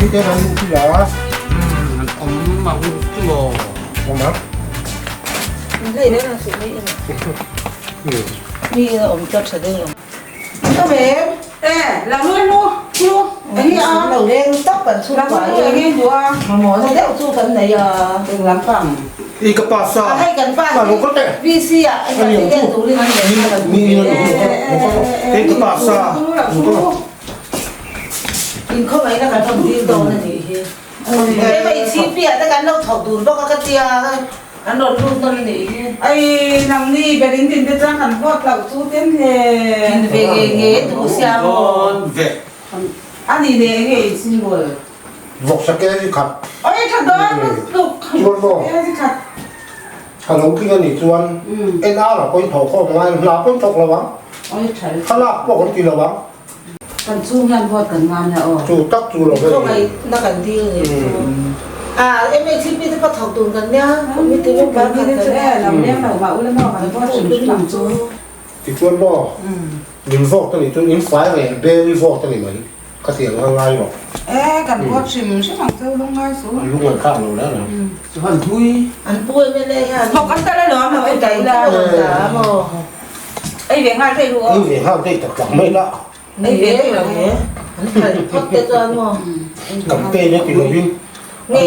Mi te kan luh chu la. An awm ang chu maw? Awm ang. Hei reng ang suh mi in. Mi in a awm tlat tha deuh lo. Ka ve e la lu lu chu eng a lo leng tak kan chhung la lu eng nge duh a mamawh na deuh chu kan nei a eng lampang I ka pa sa hei kan pa lo ka te VC ah hei kan ticket turin an nei a mi in a Hei ka pa sa in khawngaihna kan rawn dil dawn a nih hi hei chhipi ah te kan lo thawk dun bawk a ka tia An rawn lut nawn a nih hi. Ai nangni ber in din te chuan kan vote loh chu ten hle. Din ve nge nge duh sia maw. Ve. A ni leh nge in symbol. Vawk sake zi khat. Oi tha dawn lutuk. Chuan maw. Sake zi khat. Ka lo tling a nih chuan NR ah pawh in thawh khawm ngai hna pawh in thawk lo ang. Oi tha. Thlalak pawh kan ti lo ang. Kan chung hian vote kan ngan la aw. Chu tak chu lo ve. Khawngaih na kan dil ni chu. A MHP te pawh thawk dun kan nia committee member khat kan nia. Lo leng lo mah ula maw kan vote hrim hrim ang chu. Tichuan maw min vote a nih chuan in fai reng bel i vote a ni mai ka ti ang a ngai rawh. E kan vote hrim hrim ang chu lungngai su. Lungngai khak lo la la. Chuan thui. An pu MLA hian. Thawk an tal alawm lo ei ta ula. Ei ve nghal thei ru aw. Ei ve nghal thei tak tak mai la. Ei ve thei lo he. An phal phawt te chuan maw. Campaign a ti lovin. Nge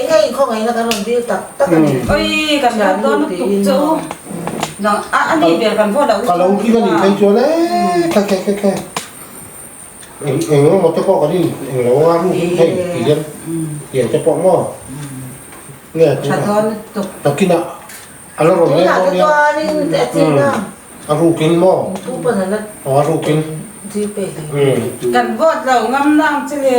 nge in khawngaihna kan rawn dil tak tak a ni. Oi kan vote dawn lutuk che u. Nang a a ni ber kan vote lo. Ka lo tling a nih phei chuan e khe khe khe khe. Eng eng emaw te pawh kan in eng lo anga ruk in thei ti hian tiang te pawh maw. Nge Tha dawn lutuk. Takinah A la rawn leng dawn nia. A rukin maw? Aw a rukin. Kan vote lo ngam nang che le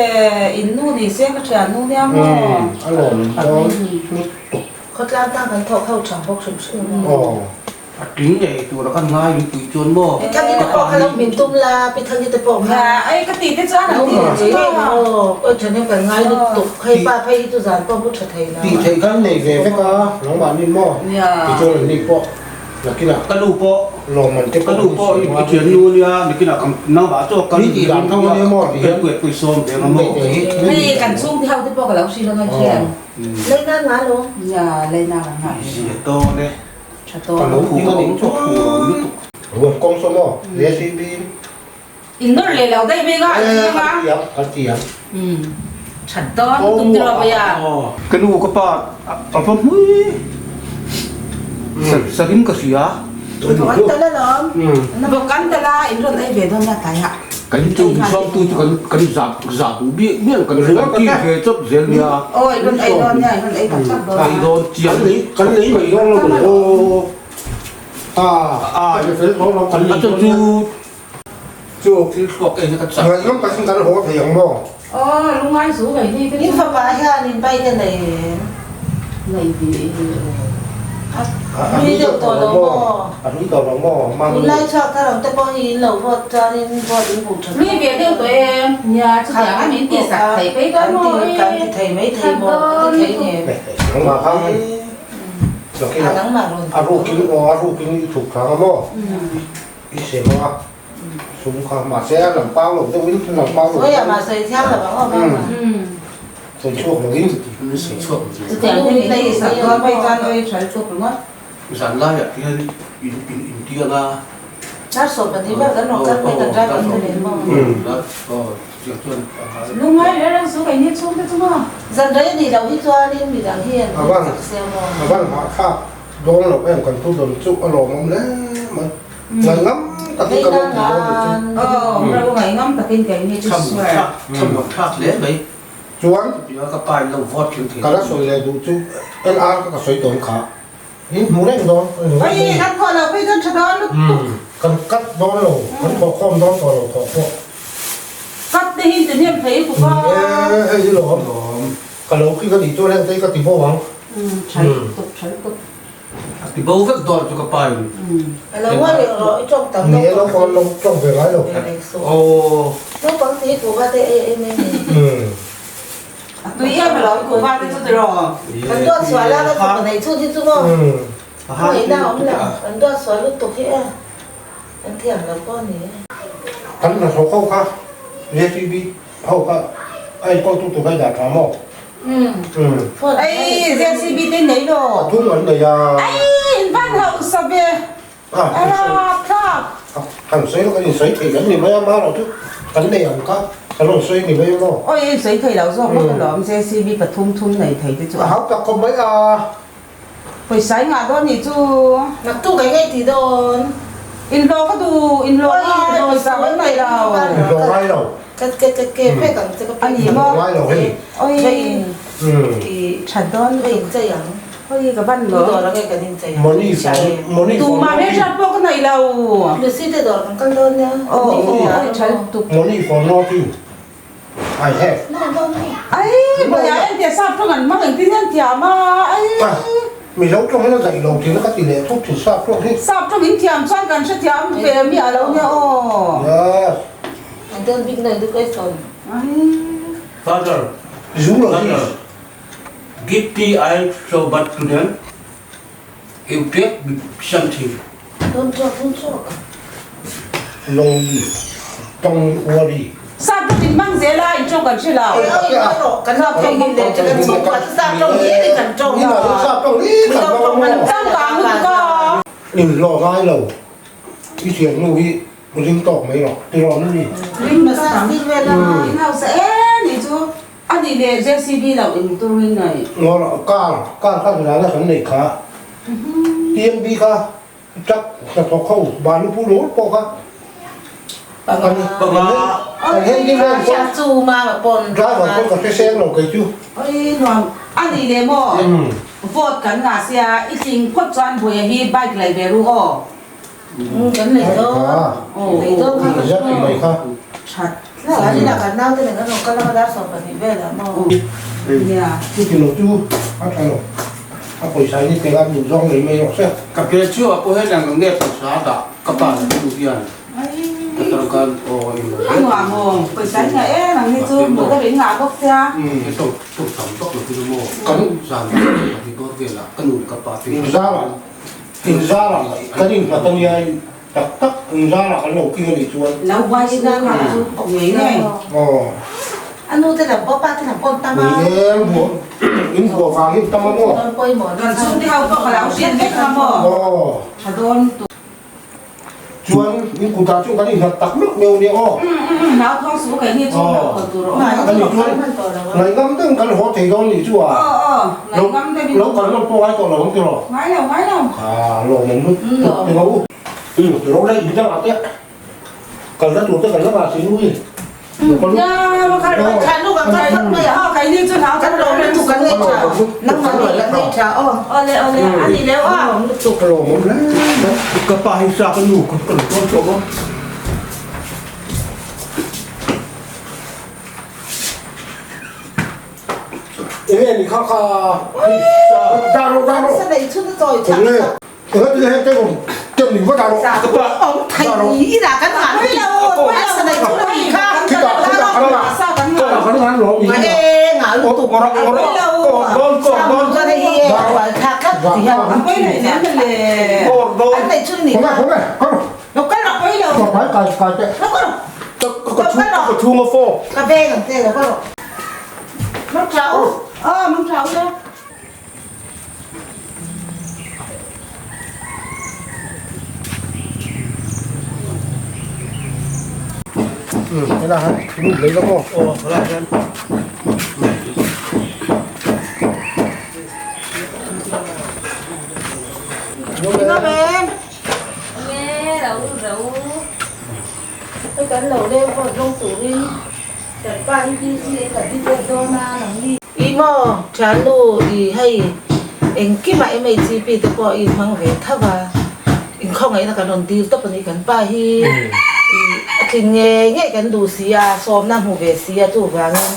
in nu ni se ka thian nu nia maw? A lawm dawn lutuk. Khawtlang tan kan thawk ho thang bawk hrim hrim. Aw. A tling ngei tur a kan ngai in pui chuan maw? Pi Thangi te pawh kha lo min tum la, Pi Thangi te pawh kha. Ai ka ti te chuan an ti te chu maw? Aw thahnem kan ngai lutuk. Hei pa phei hi chu zan pawh mu tha thei lo. Tih theih khan nei ve vek a, nangmahni maw? Tichuan an ni pawh nakinah Ka nu pawh lawmman te ka pawh nu pawh i thian nu ania nakinah kan nangmah chu kan Ni tih dan tho ania maw ti hian pui sawm ve ang a maw? Hei kan chhungte ho te pawh ka lo hrilh ang a khian. Leina nga lo. Nia leina ka nga. Zia tawn e. Tha tawn. Ka lo tling a nih chu lutuk. Ruang kawng saw maw? JCB in. In nawr leh lo daih mai nga an ti ang a. An ti ang. That dawn tum ti rawh mai a. Ka nu ka pa a va hmui sarim ka hria. Vawk an tal alawm. Vawk an tal a in rawn ei ve dawn nia tlai ah. Kan chu sawm tu chu kan kan zah zah duh biak biak kan kan kir ve chawp zel nia. Aw in rawn ei dawn nia in rawn ei tak tak dawn nia. Ei dawn chiang. Kan lei mai dawn lo maw aw. A a fel tawh lo kan lei dawn nia. Chu thil thluak en ka chak. Ngaihnawm takin kan haw thei ang maw? Aw lungai zu ngei hi ka In fapa hian in bike a nei em? Nei ve e. A hlui deuh tawh lo maw? A hlui tawh lo maw? Tunlai chhuak thar ang te pawh hi in lo vote chuan in vote in hmuh tha Hlui ve deuh tawh em? Nia chutiang a min tihsak thei phei dawn maw e? Kan ti thei mai thei maw? Ka ti thei nge? Nangmah kha Nangmah rawn A rukin aw a rukin i thuk thang a maw? I sem ang a, sum kha mahse a lang pau lo deuh in a lang pau lo Sawi ah mah sawi thiang lo ang aw mama. Sawi chhuak lo in. Sawi chhuak lo. Chutiang te min ei sak dawn phei chuan awi tha lutuk ringawt. Zan lai ah hian in in in ti ang a. Dar sawm pahnih vel kan rawn kal mai kan driver te nen maw. Lungngai reng reng chu keini chhung te chu maw. Zan rei a nih loh hi chuanin midang hi an chak sia maw. A van hahthlak dawn loh em kan thu dawn chu a lawmawm hle mai. Ngaihngam takin ka lo ti dawn nih chu. Aw ro ngaihngam takin keini chu swear. Thamruak thlak hle mai. Chuan ka pa in lo vote thleng thei. Ka la sawi leh duh chu LR ka ka sawi tawn kha. In hmu reng dawn. Oi kan thawh lo phei chuan tha dawn lutuk. Kan cut dawn lo, kan thawh khawm dawn tawh lo thawh pawh. Cut te hi ti hnem thei khawp a. E hei hi lawm. Ka lo khi ka nih chuan heng te hi ka ti bo ang. Tha lutuk tha lutuk. A ti bo vek dawn chu ka pa in. A lo ngawi reng rawh i tawng tam Ni e lo pawn lo tawng ve ngai lo. Aw. Naupang te hi kuhva te ei em em e. A tui em alo i kuhva te chu tiraw. Kan duat sual a kan fapa neih chhun hi chu maw. A ngaihna a awm lo. Kan duat sual lutuk hi e. Kan thiam lo pawh a ni e. Kan hnathawk ho kha JCB ho kha. A enkawltu tur a dah tha maw? Ei, JCB te nei lo. A thum an nei a. Ei, in van hausa ve. A rapthlak. Han sawi lo kan insawi thei kan ni mai a, marawh chu kan nei ang kha kan rawn sawi ni mai a maw? Awi, insawi thei lo zawk ngawt alawm, JCB pathum thum nei thei te chu a. A hau tak khawp mai a. Pawisa i ngah dawn nih chu. Naktuk eng nge tih dawn? Inhlawh ka duh, inhlawh ngai, pawisa kan nei lo. Inhlawh ngai lo. Ka ka ka ke vek ang che ka A ni maw? Inhlawh ngai lo hei. Oi. Ka in i Tha dawn ka in chei ang. Oi ka van Tu lo. dawr ang nge kan in chei ang? Money for money for Tumah hmelhriat pawh ka nei lo. Lucy te dawr kan kal dawn nia. Aw aw oi tha lutuk. Money for nothing. I have. Ai bawlhhlawh en teh sap tawng an hmang engtin hian thiam a ai. Mizo tawng hian a zaih lo thin a ka ti leh thut thin sap tawng hi. Sap tawng in thiam chuan kan hrethiam ve mi a lo nia aw. Yes. I don't big no education. Ai. Father, Zoology. Father, give tea I so but to them, you take something. Don't talk, don't talk. Lawng tawng uari. Sap chu tin hmang zel a, in tawng kan hre lo. Changkang lutuk a. In hlawh ngai lo, i thiam nu hi ring tawk mai rawh, ti rawh nu ni. Ring nasa ang, in hausa em ni chu, a nih leh JCB loh in turin nei. Car, car kha zirlai kan neih kha, TMB kha. Truck hnathawk ho balu pu ringawt pawh kha kan handyman pawh driver pawh ka hre seng lo kei chu. Oi nuam a nih leh maw vote kan ngah sia i tling phawt chuan Buaia hi bike lei ve ru aw. Kan lei dawn Zat ti mai kha. That Chuti lo chu a tha lo. A pawisa hi teh a min zawng mai mai rawh se. Ka pe chu a pawh hian ang nge pawisa a dah ka pa la nu hian ka tar khan aw in lo A nuam aw pawisa hi ngah em ang hi chu hmuh deuh in ngah bawk sia. He tawng tawng tam vak lo hi maw kan zan ka ti bawr vel ah ka nu leh ka pa te In zar ah in zar ah kan in nghat ania in tak tak in zar ah kan lo king anih chuan. Lo buai su kha chu ngei ngei. Aw. A nu te lam pawh pa te lam pawh an tam a. Ni e, buah in buah vang hi an tam a maw? Kan chhungte ho pawh ka lo hriat vek a maw? Aw. Tha dawn tu. Chuan in kutah chuan kan innghat tak meuh meuh nia aw. Umm nau thawng su kei hi chu hlauh tawh tur a awm. A nih chuan ngaihngam deuh kan haw thei dawn nih chu a. Aw aw ngaihngam deuh in. Lo kal lawk pawh ngai tawh lo ang tiraw? Ngai lo ngai lo. Kha lawmawm lutuk tiraw u. Umm tiraw la in dang ah te kalna tur te kan la ngah si nu hi. Ka pa hi sa ka nu ka kan tawn tawh maw. Enge ni kha kha daro daro Helai hian lut leh ila maw? Aw helai hian. Kan lo leng pawh zawng turin kan pa hi busy a kan ti dawn a nangni. I maw thiannu i hei engkimah MHCP te pawh i hmang ve tho a, inkhawngaihna kan rawn dil tawp a ni kan pa hi i a tlin ngei ngei kan duh si a, sawmna hmu ve si a chuvangin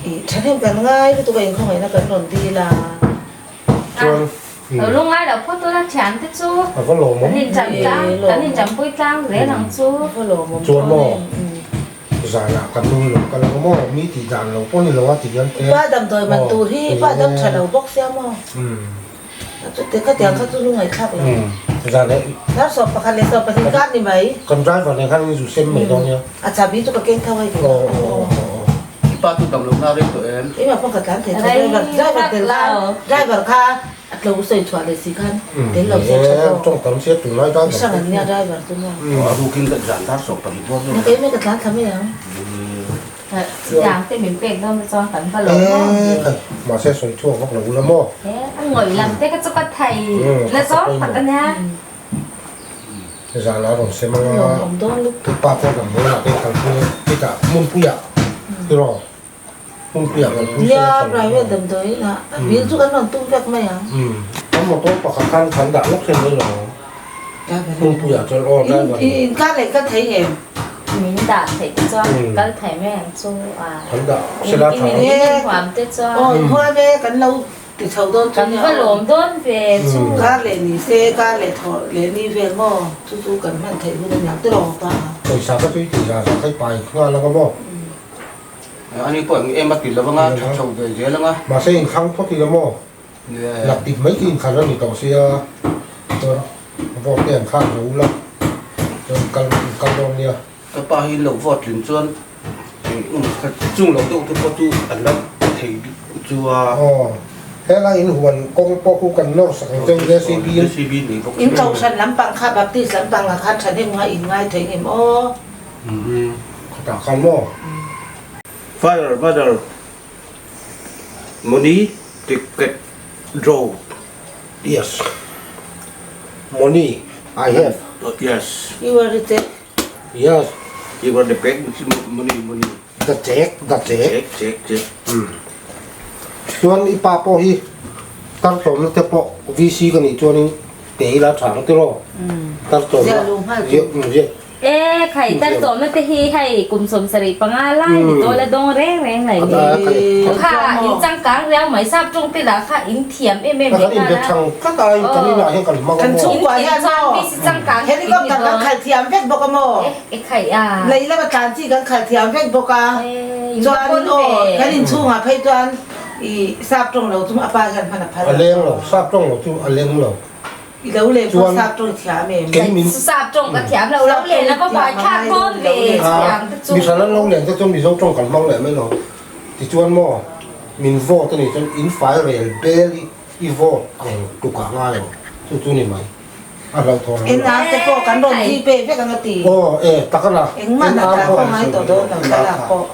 i thahnem kan ngai lutuk a inkhawngaihna kan rawn dil a. Chuan Lo lungngai loh phawt ula thian te chu kan incham tlang kan inchampui tlang zel ang chu. Chuan maw Zanah ka nu lo ka lo maw mi tih dan lo pawh ni lo a ti hian te. Pa damdawi man tur hi pa dam tha lo bawk sia maw? Chute kha tiang kha chu lungngaih thlak lo. Zanah Dar 11 leh 12 kar ni mai. Kan driver nen khan in zu sem mai dawn nia. A chahbi chu ka keng tho hei. Aw aw aw. pa chu dam lohna a rei tawh em? Keimah pawh ka tlan thei tho driver driver tel khan driver kha a tlo sawi chhuah leh si khan tel lo se tha zawk. Tawng tam sia tunlai dan Mi hrang an nia driver chu maw. A rukin ka zan dar sawk pahnih bawr zawk. Keimah ka tlan thla mai ang. Chutiang te min pek dawn te chuan kan va lo maw. E mahse sawi chhuak vak lo ula maw. E a ngawih lam te kha chu ka thai na zawng tak a nia. Zan a rawn sem anga i pa pawh dam dawn ah te kalpui a titah hmunpuiah tiraw hmunpuiah kalpui Nia private damdawi inah bill chu kan rawn tum vek mai ang. Kan motor pakhat khan kan dah lawk thei mai lo ang hmunpuiah chuan aw driver in in kar leh kal thei em? Min dah theih te chuan kal thei mai ang chu a. Kan dah sela tha. In in huam te chuan. Aw in huam e kan lo Ti chho dawn chu Kan nia va aw. lawm dawn ve chu. Kar leh ni se, kar leh thawh leh ni vel maw? Chu chu kan hman theih hun a niang tiraw pa? Pawisa ka tui tih zah zah kha i pai nghal anga maw? Ani pawh eng em a ti lo anga, tha chho ve zel anga. Mahse inthlang phawt ila maw? Lak dik mai khi inkhalh a ni tawh sia, chuan vote te an thlak zo ula, chuan kal kal dawn nia. Ka pa hi lo vote tlin chuan chung lo deuh te pawh chu an la thei chu a. Aw, helai in huan kawng pawh khu kan nawr sak ang cheu JCB in. JCB nei bawk In kohhran lampang kha Baptist lampang ah khan thahnem nga in ngai thei ngem aw. Khatah khan maw? Father, mother, money, ticket, draw. Yes. Money, I have. Yes. You are the Yes. You got the bank money money. The check, the check. Check, check, check. Chuan i pa pawh hi tar tlawmna te pawh VC ka nih chuanin pe ila tha ang tiraw? Tar tlawmna. Ziah luh nghal chu. Ziah. E khai tar tlawmna te hi hei kum 75 lai ni tawl a dawng reng reng lai ni. Kha in changkang riau mai sap tawng te lah kha in thiam em em Kan leh in nghal be a. thang tlat a in kan inah hian kan hmang a Kan maw? chhungkua hian maw helicopter kan khalh thiam vek bawk a maw? E khai a. Lei lama tlan chi kan khalh thiam vek bawk a. Chuan aw kan inchhungah phei chuan i sap tawng lo chu a pa hian hman a phal A leng lo, sap tawng lo chu a leng lo. I lo len pawh Chuan sap tawng thiam em? kei min Sap tawng ka thiam lo, lo len a va buai thlak dawn ve chutiang te chu. Mi hran an lo len te chuan Mizo tawng kan hmang leh mai lo. Tichuan maw min vote a nih chuan in fai rel bel i i vote ang tukah ngai ang chu chu ni mai a hlauhthawn ang. NR te pawh kan rawn zui pe vek ang a ti. Aw e tak a la. Engmah hna tla pawh ngai tawh dawn lo thlalak pawh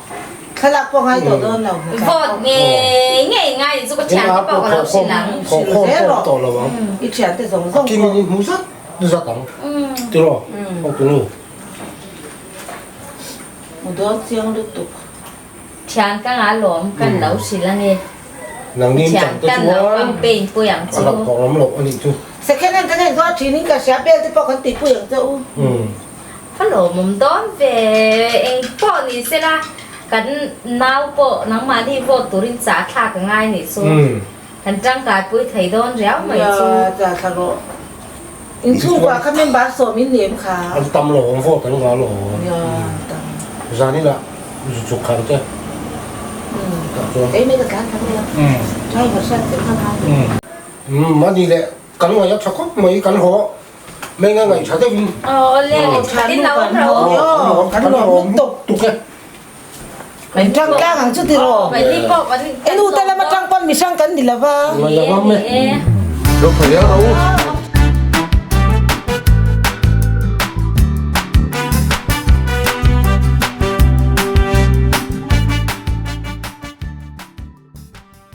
thlalak pawh ngai tawh dawn lo hna tla pawh. Vote ngei ngei ngai chu ka thian te pawh ka lo hrilh ang. Thawh khawm pawh tawh lo ang. I thian te zawng zawng pawh. Kim in hmu zat zat ang tiraw hotu nu. Hmu dawn chiang lutuk. Thian ka nga lawm kan lo hrilh ange. Nangni in Thian chang te kan lo chuan campaign pui ang a chu. hlauh tawh lam loh a nih chu. Second hand kan en zawh a thin in ka hria bel te pawh kan tih pui ang che u. Ka lawmawm dawn ve eng pawh ni sela kan nau pawh nangmahni vote turin chah thlak a ngai nih chu. Kan tangkai pui thei dawn riau mai chu. Nia chah thla rawh. Inchhungkua kha member sawm in nem kha. An tam lo awm vote an ngah lo. Nia an tam. Zanin ah zu chuk khan te. Tah chuan. Ei mai ka tlan thla mai a. Driver hriat fel kha ngai. Umm ani leh kan ngaih a tha khawp mai kan haw mai nga ngaih tha deuh in. Aw le in lo awm ro. Kan lawm lutuk e. Kan tang tlang ang chu tiraw. E nu te lama tang pawn mi hrang kan ni lova. Ni e. Lo phei a ro.